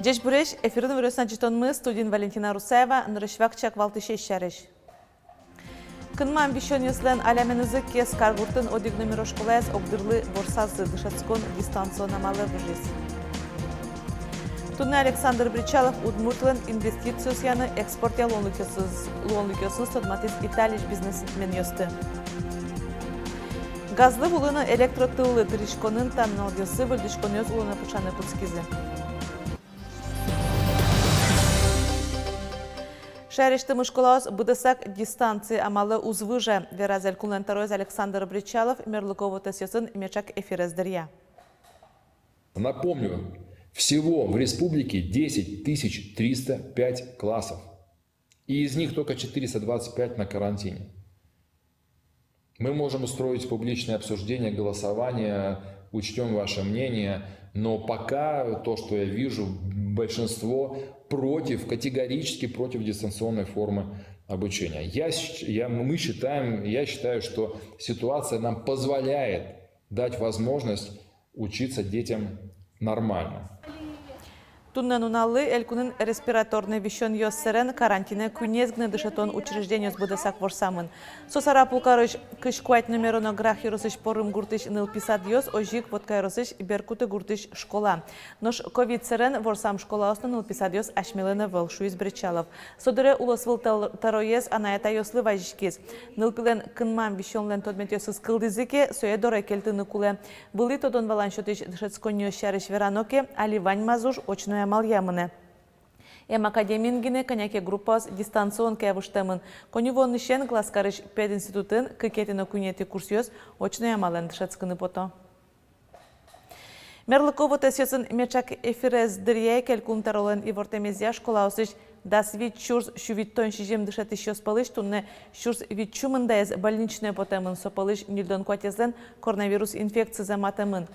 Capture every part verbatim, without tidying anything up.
Ӟечбуресь! Эфирын «Иворъёс» адӟытонмы, студиын Валентина Русаева. Нырысь вакчияк валтӥсез сярысь. Кынмам висёнъёслэн аляменызы Кез каргуртын одӥг номеро школаез огдырлы ворсазы, дышетскон дистанцион амалэ выжиз. Туннэ Александр Бречалов Удмуртилэн инвестициосъяны, экспортъя луонлыкъёсыз-, луонлыкъёсыныз тодматӥз Италиысь бизнесменъёсты. Газлы, вулы но электротыллы тыриськонын та нуналъёсы выльдӥськонъёс улонэ пыӵаны кутскизы. Шаерысьтымы школаос быдэсак дистанция амалэ уз выжы, вераз элькунлэн тӧроез Александр Бречалов мерлыко вотэсъёсын меӵак эфирез дыръя. Напомню, всего в республике десять тысяч триста пять классов, и из них только четыреста двадцать пять на карантине. Мы можем устроить публичное обсуждение, голосование, учтём ваше мнение, но пока то, что я вижу, большинство против, категорически против дистанционной формы обучения. Я щ-, я, мы считаем, я считаю, что ситуация нам позволяет дать возможность учиться детям нормально. Туннэ нуналлы элькунын респираторной висёнъёс сэрен карантинэ куинез гинэ дышетон учреждениос быдэсак ворсамын. Со Сарапул карысь кызь куать номеро но Грах ёросысь Порым гуртысь нылпи садъёс, озьы ик Вотка ёросысь Беркуты гуртысь школа. Нош ковид сэрен ворсам школаос но нылпи садъёс асьмелэн ӧвӧл, шуиз Бречалов. Со дыре улосвыл тӧр-, тӧроез анай-атайёслы вазиськиз. Нылпилэн кынмам висёнлэн тодметъёсыз кылдӥзы ке, сое доры кельтыны кулэ. Вылӥ тодон-валан сётӥсь дышетсконниос сярысь верано ке, али ваньмаз уж очной амалъя мынэ. Эм академиын гинэ кӧня ке группаос дистанционкае выжтэмын. Коньывуонысен Глазкарысь пединститутын кыкетӥ но куинетӥ курсъёс очной амалэн дышетскыны пото. Мерлыко вотэсъёсын меӵак эфирез дыръя ик элькун тӧролэн ивортэмезъя, школаосысь дас вить сюрс сю витьтон сизьым дышетӥсьёс пӧлысь туннэ сюрс вить сю мындаез больничное потэмын, со пӧлысь ньыльдон куатезлэн коронавирус инфекцизэ матэмын.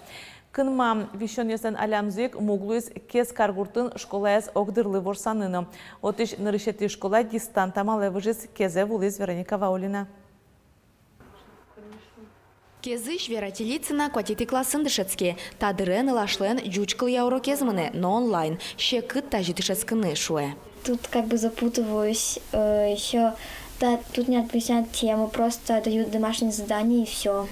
Кынмам висёнъёслэн алямзы ик муг луиз Кез каргуртын школаез огдырлы ворсаны но. Отысь нырысетӥ школа дистант амалэ выжиз, Кезэ вуылӥз Вероника Ваулина. Кезысь Вера Телицына куатетӥ классын дышетске. Та дыре нылашлэн ӟуч кылъя урокез мынэ, но онлайн. Секыт тазьы дышетскыны, шуэ. Тут как бы запутываюсь, э, ещё, да, тут не объясняют темы, просто дают домашнее задание и всё.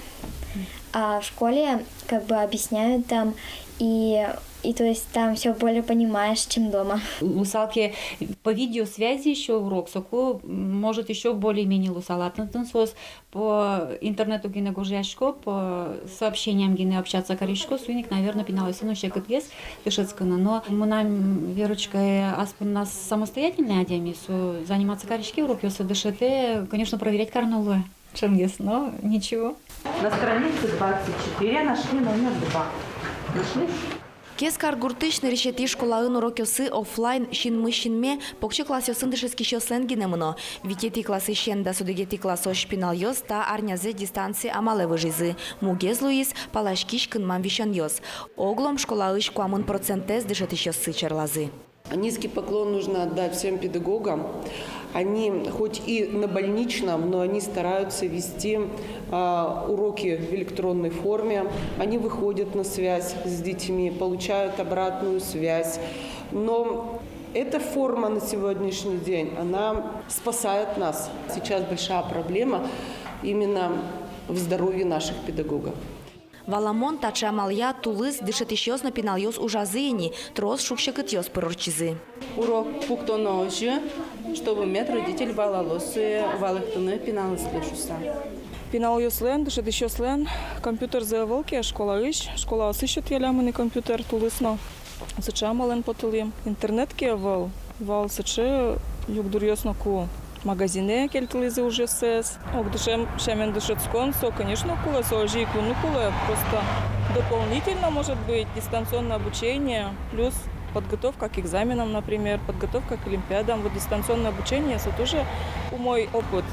А в школе как бы объясняют там, и, и то есть там всё более понимаешь, чем дома. Луысал ке по видеосвязи ещё урок, соку, м, может, ещё более-менее луысал. А татын соос по интернету гинэ гожъясько, по сообщениям гинэ общаться карисько, соин ик, наверно, пиналъёслы но секытгес дышетскыны. Но мынам Верочкае ас понназ самостоятельной адями, со заниматься кариське, урокъёссэ дышетэ, конечно, проверять кароно луэ ӵемгес, но ничего. На странице двадцать четыре нашли номер два. Нашли? Кез каргуртысь нырысетӥ школаын урокъёсы офлайн, синмысь синме, покчи классъёсын дышетскисьёслэн гинэ мыно. Витетӥ классысен дас одӥгетӥ классозь пиналъёс та арнязэ дистанция амалэ выжизы. Мугез луиз паласькись кынмам висёнъёс. Оглом школаысь куамын процентэз дышетӥсьёссы черлазы. Низкий поклон нужно отдать всем педагогам. Они хоть и на больничном, но они стараются вести, а, уроки в электронной форме. Они выходят на связь с детьми, получают обратную связь. Но эта форма на сегодняшний день, она спасает нас. Сейчас большая проблема именно в здоровье наших педагогов. Валамон, таӵе амалъя тулыс дышетӥсьёс но пиналъёс ужазы ини, трос шуг-секытъёс пыр ортчизы. Урок пуктоно озьы, чтобы мед родитель валалоз сое валэктыны пиналызлы шуыса. Пиналъёслэн, дышетӥсьёслэн компьютерзы ӧвӧл ке, школаысь, школаосысь сётъялямын ини компьютер тулыс но. Сыӵе амалэн потылӥм. Интернет ке ӧвӧл, вал сыӵе югдуръёс ноку. Магазинэ кельтылӥзы ужъёссэс. Огдышем сямен дышетскон, со, конечно, кулэ, со озьы ик луыны кулэ. Просто дополнительно, может быть, дистанционное обучение, плюс подготовка к экзаменам, например, подготовка к олимпиадам. Вот дистанционное обучение, со тоже умой опыт.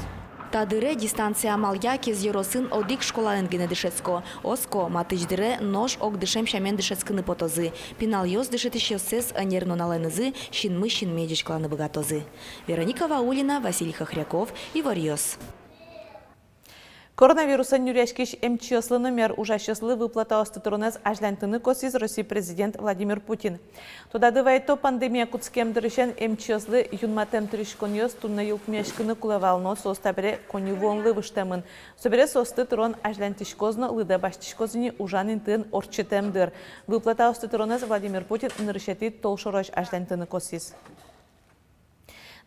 Та дыре дистанция амалъя Кез ёросын одӥг школаын гинэ дышетско. Оско, матысь дыре нош огдышем сямен дышетскыны потозы. Пиналъёс дышетӥсьёссэс ӧнер нуналэнызы синмысь синме ӟечкыланы быгатозы. Вероника Ваулина, Василий Хохряков, «Иворъёс». Коронавирусэн нюръяськись эмчиослы номер ужасьёслы выплатаосты тыронэз азьланьтыны косӥз Россия президент Владимир Путин. Тодады вайто, пандемия кутскем дырысен эмчиослы юнматэм тыриськонъёс туннэ йылпумъяськыны кулэ вал, но соос табере коньывуонлы выжтэмын. Собере соосты тырон азьланьтӥськоз но лыдэ басьтӥськоз ини ужан интыын ортчытэм дыр. Выплатаосты тыронэз Владимир Путин нырысетӥ толшорозь азьланьтыны косӥз.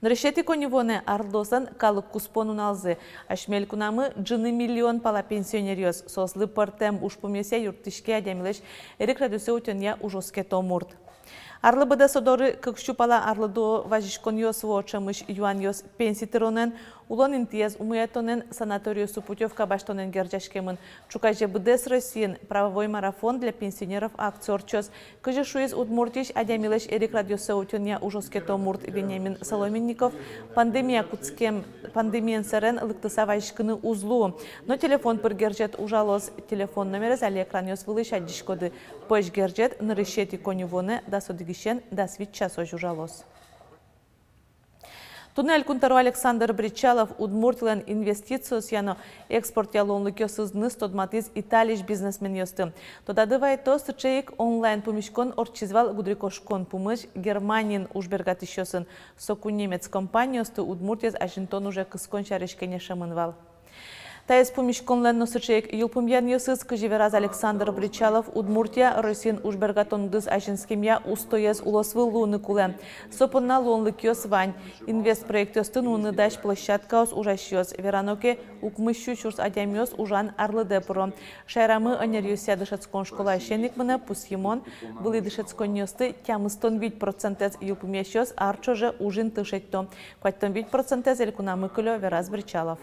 Нырысетӥ коньывуонэ арлыдоослэн калык куспо нуналзы. Асьме элькунамы ӝыны миллион пала пенсионеръёс, соослы пӧртэм ужпумъёсъя юрттӥське адямилэсь эрикрадъёссэ утёнъя ужоскето мурт. Арлы быдэ со доры кык сю пала арлыдо вазиськонъёс вуо. Ӵемысь юанъёс пенси тыронэн, улон интыез умоятонэн, санаториосы путёвка басьтонэн герӟаськемын. Ӵуказе быдэс Россиын «Правовой марафон для пенсионеров» акци ортчоз. Кызьы шуиз Удмуртиысь адямилэсь эрикрадъёссэ утёнъя ужоскето мурт Вениамин Соломенников, пандемия кутскем, пандемиен сэрен лыктыса вазиськыны уз луы. Но телефон пыр герӟет ужалоз. Телефон номерез али экранъёс вылысь адӟиськоды. Пӧсь герӟет нырысетӥ коньывуонэ дас одӥгысен дас вить часозь ужалоз. Туннэ Элькун тӧро Александр Бречалов Удмуртилэн инвестициосъя но экспортъя луонлыкъёсызыныз тодматӥз Италиысь бизнесменъёсты. Тодады вайто, сыӵе ик онлайн пумиськон ортчиз вал гудырикошкон пумысь Германиын ужбергатӥсьёсын. Соку немец компаниосты Удмуртиез азинтон уже кыскон сярысь кенешемын вал. Таиз пумиськонлэн но сыӵе ик йылпумъянъёсыз. Кызьы вераз Александр Бречалов, Удмуртия Россиын ужбергатон удыс азинскемъя устоез улосвыл луыны кулэ. Со понна луонлыкъёс вань. Инвестпроектъёсты нуыны дась площадкаос ужасьёс. Верано ке, укмыс сю сюрс адямиос ужан арлыдэ пыро. Шаерамы ӧнеръёсъя дышетскон школаысен ик мынэ пусйымон. Вылӥ дышетсконниосты тямыстон вить процентэз йылпумъясьёс ар ӵоже уж инты шедьто. Куатьтон вить процентэз элькунамы кылё, вераз Бречалов.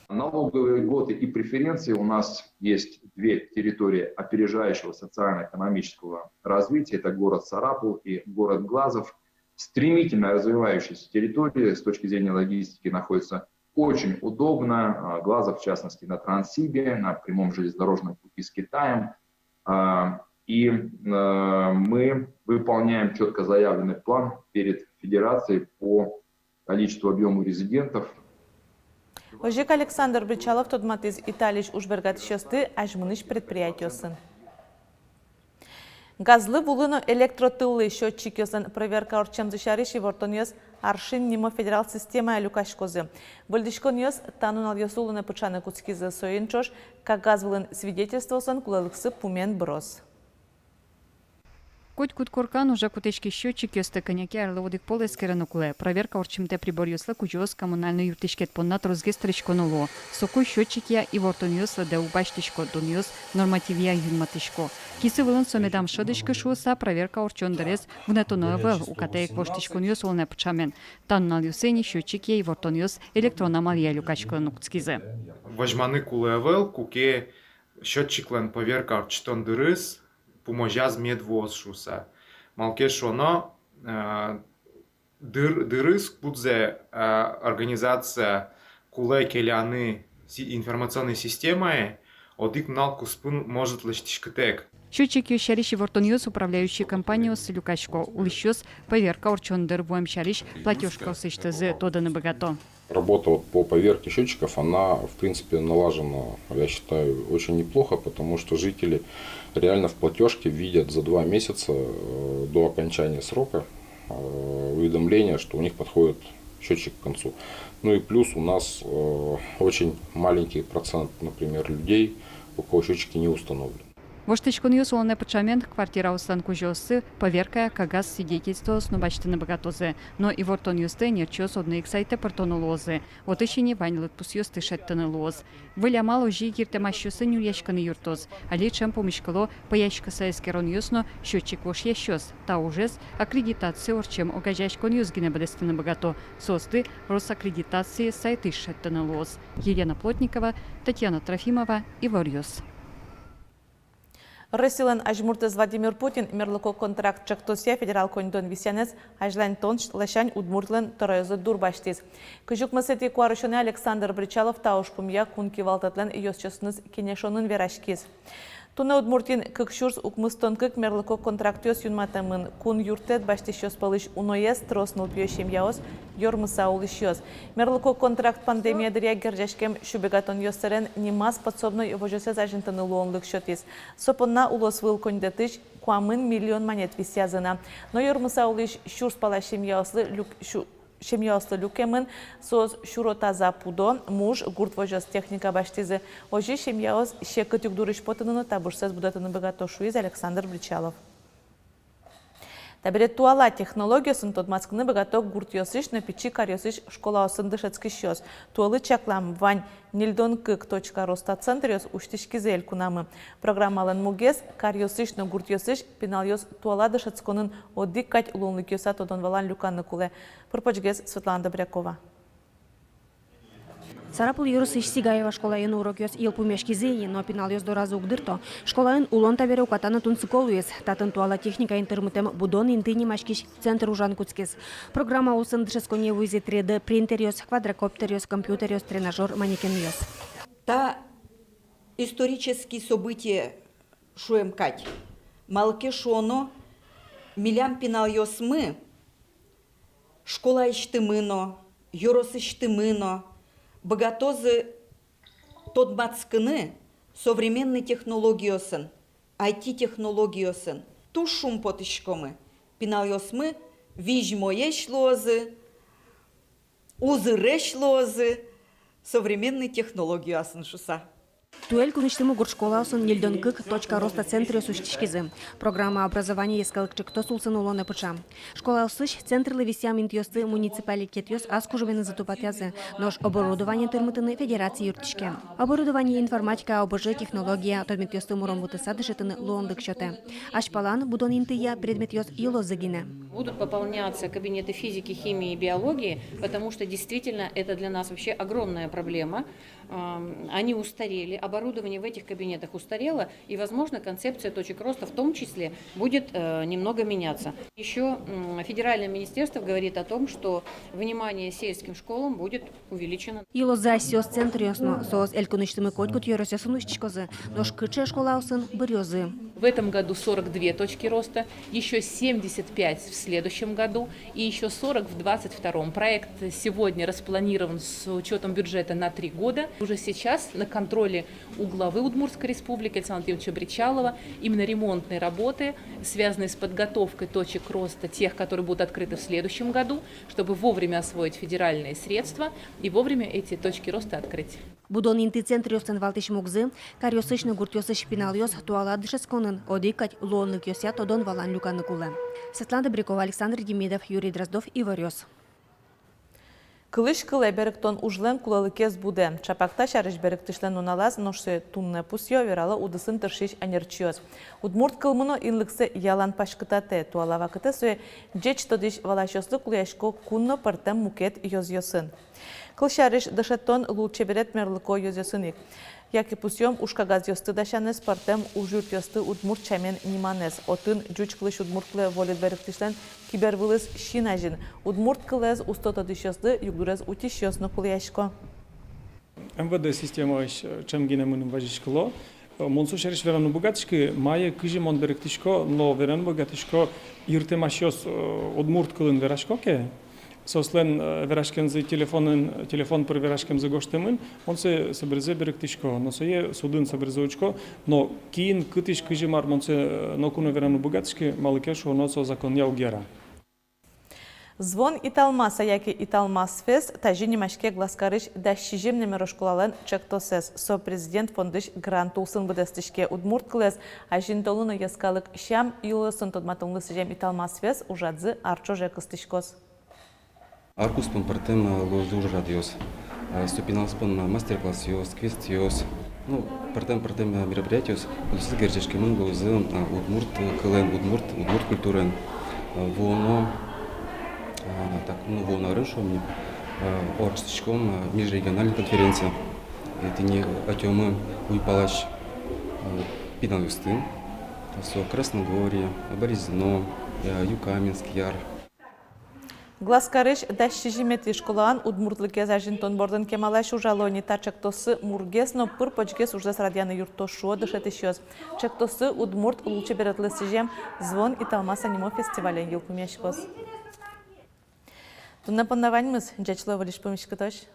Налоговые льготы и преференции у нас есть две территории опережающего социально-экономического развития. Это город Сарапул и город Глазов. Стремительно развивающиеся территории с точки зрения логистики находятся очень удобно. А, Глазов, в частности, на Транссибе, на прямом железнодорожном пути с Китаем. А, и, э, мы выполняем чётко заявленный план перед федерацией по количеству, объёму резидентов. Озьы ик Александр Бречалов тодматӥз Италиысь ужбергатӥсьёсты азьмынӥсь предприятиосын. Газлы, вулы но электротыллы счётчикъёслэн проверка ортчемзы сярысь ивортонъёс «Аршин» нимо федерал системае люкаськозы. Выльдӥськонъёс та нуналъёсы улонэ пыӵаны кутскизы. Соин ӵош кагаз вылын свидетельствоослэн кулэлыксы пумен быроз. Котькуд коркан уже кутӥськись счётчикъёсты кӧня ке арлы одӥг пол эскерыны кулэ. Проверка ортчымтэ приборъёслы кузёос коммунальной юрттӥськет понна тросгес тыриськоно луо. Соку счётчикъя ивортонъёс лыдэ уг басьтӥсько, дунъёс нормативъя юнматӥсько. Кисы вылын со медам шӧдӥськы шуыса, проверка ортчон дырез вунэтоно ӧвӧл, укатэ ик воштӥськонъёс улонэ пыӵамен. Та нуналъёсы ини счётчикъя ивортонъёс электрон амалъя люкаськылыны кутскизы. Возьманы кулэ ӧвӧл, куке счётчиклэн проверка ортчытон дырыз пумозяз мед вуоз шуыса. Малы ке шуоно, э, дыр-, дырыз, кудзэ, э, организация кулэ келяны си-, информационной системае, одӥг нунал куспын может лэсьтӥськытэк. Счётчикъёс сярысь ивортонъёс управляющий компаниосы люкасько, улӥсьёс проверка ортчон дыр вуэм сярысь платёжкаосысьтызы тодыны быгато. Работа вот по поверке счётчиков, она, в принципе, налажена, я считаю, очень неплохо, потому что жители реально в платёжке видят за два месяца, э, до окончания срока, э, уведомление, что у них подходит счётчик к концу. Ну и плюс у нас, э, очень маленький процент, например, людей, у кого счётчики не установлены. Воштӥськонъёс улонэ пыӵамен квартираослэн кузёоссы проверкая кагаз свидетельствоос но басьтыны быгатозы. Но ивортонъёсты ӧнерчиос одно ик сайтэ пыртоно луозы. Отысь ини вань лыдпусъёсты шедьтыны луоз. Выль амал озьы ик йыртэмасьёсын нюръяськыны юрттоз. Али ӵем пумиськыло пӧяськыса эскеронъёс но счётчик вошъясьёс. Та ужез аккредитация ортчем огазеяськонъёс гинэ быдэстыны быгато. Соосты Росаккредитациысь сайтысь шедьтыны луоз. Елена Плотникова, Татьяна Трофимова, Иворъёс. Россилэн азьмуртэз Владимир Путин мерлыко контракт ӵектосъя федерал коньдон висъянэз азьланьтон ласянь Удмуртилэн тӧроезлы дурбасьтӥз. Кызь укмысэтӥ куарусёнэ Александр Бречалов та ужпумъя кун кивалтэтлэн ёзчиосыныз кенешонын вераськиз. Туннэ Удмуртиын кык сюрс укмыстон кык мерлыко контрактъёс юнматэмын. Кун юрттэт басьтӥсьёс пӧлысь уноез трос нылпиё семьяос, ёрмыса улӥсьёс. Мерлыко контракт пандемия дыръя герӟаськем сюбегатонъёс сэрен нимаз подсобной возёсэз азинтыны луонлык сётӥз. Со понна улосвыл коньдэтысь куамын миллион манет висъязы на. Но ёрмыса улӥсь сюрс пала семьяослы люк-, сю-, семьяослы люкемын, соос сюро таза пудо, муж, гурт возёс техника басьтӥзы. Озьы семьяос секыт югдурысь потыны но табышсэс будэтыны быгато, шуиз Александр Бречалов. Табере туала технологиосын тодматскыны быгато гуртъёсысь но пичи каръёсысь школаосын дышетскисьёс. Туэлы чаклам вань ньыльдон кык «Точка роста» центръёс усьтӥськизы элькунамы. Программалэн мугез — каръёсысь но гуртъёсысь пиналъёс туала дышетсконын одӥг кадь луонлыкъёсъя тодон-валан люканы кулэ. Пыр-почгес Светлана Добрякова. Сарапул ёросысь Сигаево школаын урокъёс йылпумъяськизы ини, но пиналъёс доразы уг дырто. Школаын улон табере уката но тунсыко луиз. Татын туала техникаен тырмытэм «Будон инты» нимаськись центр ужан кутскиз. Программа улсын дышетсконэ вуизы три дэ принтеръёс, квадрокоптеръёс, компьютеръёс, тренажёр, манекенъёс. Та исторический событие шуэм кадь. Малы ке шуоно, милям пиналъёсмы школаысьтымы но, ёросысьтымы но быгатозы тодматскыны современный технологиосын, ай ти технологиосын. Туж шумпотӥськомы, пиналъёсмы визьмоесь луозы, узыресь луозы современный технологиосын шуса. Туэ элькунысьтымы гурт школаосын ньыльдон кык «Точка роста» центръёс усьтӥськизы. Программа «Образование» йӧскалык ӵектос улсын улонэ пыӵа. Школаосысь центрлы висъям интыосты муниципалитетъёс ас кужменызы тупатъязы, нош оборудование тырмытыны федерация юрттӥське. Оборудование информатика, ОБЖ технология, тодметъёсты муром вутыса дышетыны луонлык сётэ. Азьпалан «Будон интыя» предметъёс йылозы гинэ. Будут пополняться кабинеты физики, химии и биологии, потому что действительно это для нас вообще огромная проблема. Ам, они устарели, оборудование в этих кабинетах устарело, и, возможно, концепция «Точек роста» в том числе будет, э, немного меняться. Ещё, м, федеральное министерство говорит о том, что внимание сельским школам будет увеличено. Йылозы асьсэос центръёс но, соос элькунысьтымы котькуд ёросъёсын усьтӥськозы, нош кыӵе школаосын — быръёзы. В этом году сорок две «Точки роста», ещё семьдесят пять в следующем году и ещё сорок в двадцать втором. Проект сегодня распланирован с учётом бюджета на три года. Уже сейчас на контроле у главы Удмуртской Республики Александра Владимировича Бречалова именно ремонтные работы, связанные с подготовкой «Точек роста», тех, которые будут открыты в следующем году, чтобы вовремя освоить федеральные средства и вовремя эти «Точки роста» открыть. «Будон инты» центръёслэн валтӥсь мугзы — каръёсысь но гуртъёсысь пиналъёс туала дышетсконын одӥг кадь луонлыкъёсъя тодон-валан люканы кулэ. Светлана Добрякова, Александр Демидов, Юрий Дроздов, «Иворъёс». Кылысь кылэ берыктон ужлэн кулэлыкез будэ. Ӵапак та сярысь берыктӥсьлэн нуналаз, нош сое туннэ пусъё, верало удысын тыршись ӧнерчиос. Удмурт кылмы но инлыксэ ялан паськытатэ. Туала вакытэ сое ӟеч тодӥсь-валасьёслы кулэясько кун но пӧртэм мукет ёзъёсын. Кылсярысь, дышетон лулчеберет мерлыко ёзъёсын ик. Яке пусъём ужкагазъёсты дасянэз, пӧртэм ужъюртъёсты удмурт сямен ниманэз. Отын ӟуч кылысь удмурт кылэ вольыт берыктӥсьлэн кибервылыз син азьын. Удмурт кылэз усто тодӥсьёслы югдурез утисьёс но кулэясько. М В Д системаысь, э, ӵем гинэ мыным вазиськыло. Э, мон со сярысь вераны уг быгатӥськы, мае, кызьы мон берыктӥсько, но вераны быгатӥсько, йыртэмасьёс, э, удмурт кылын верасько ке, соослэн, э, вераськемзы телефонын, телефон пыр вераськемзы гожтэмын, мон сое собере берыктӥсько, но сое судын собере учко, но кин, кытысь, кызьы, мар, мон сое, э, ноку но вераны уг быгатӥськы, малы ке шуоно со законъя уг яра. «Звон Италмаса» яке «Италмас-фест» тазьы нимаське Глазкарысь дас сизьым номеро школалэн ӵектосэз. Со Президент фондысь грант улсын быдэстӥське. Удмурт кылэз азинтонлы но йӧскалык сям-йылолъёсын тодматонлы сӥзем «Италмас-фест» ужрадзы ар ӵоже кыстӥськоз. Ар куспын пӧртэм, э, луозы ужрадъёс. Э, со пиналъёс понна мастер-классъёс, квестъёс. Ну, пӧртэм-пӧртэм, э, мероприятиос, кудъёсыз герӟаськемын луозы, э, удмурт, э, кылэн, удмурт, удмурт культураен. Э, вуоно, э, так, ну, вуоно арын, шуом ни, э, ортчытӥськом, э, межрегиональный конференция. Э, тӥни ӧтёмы уйпалась, э, пиналъёсты. Со Красногорье, Балезино, э, Юкаменск, Яр. Глазкарысь дас сизьыметӥ школаын удмуртлыкез азинтон бордын кемалась ужало ни. Та чектоссы мургес но пыр-почгес ужзэс радъяны юртто, шуо дышетӥсьёс. Чектоссы удмурт лулчеберетлы сӥзем «Звон Италмаса» нимо фестивален йылпумъяськоз. Туннэ понна ваньмыз. Ӟеч луэ, выльысь пумиськытозь.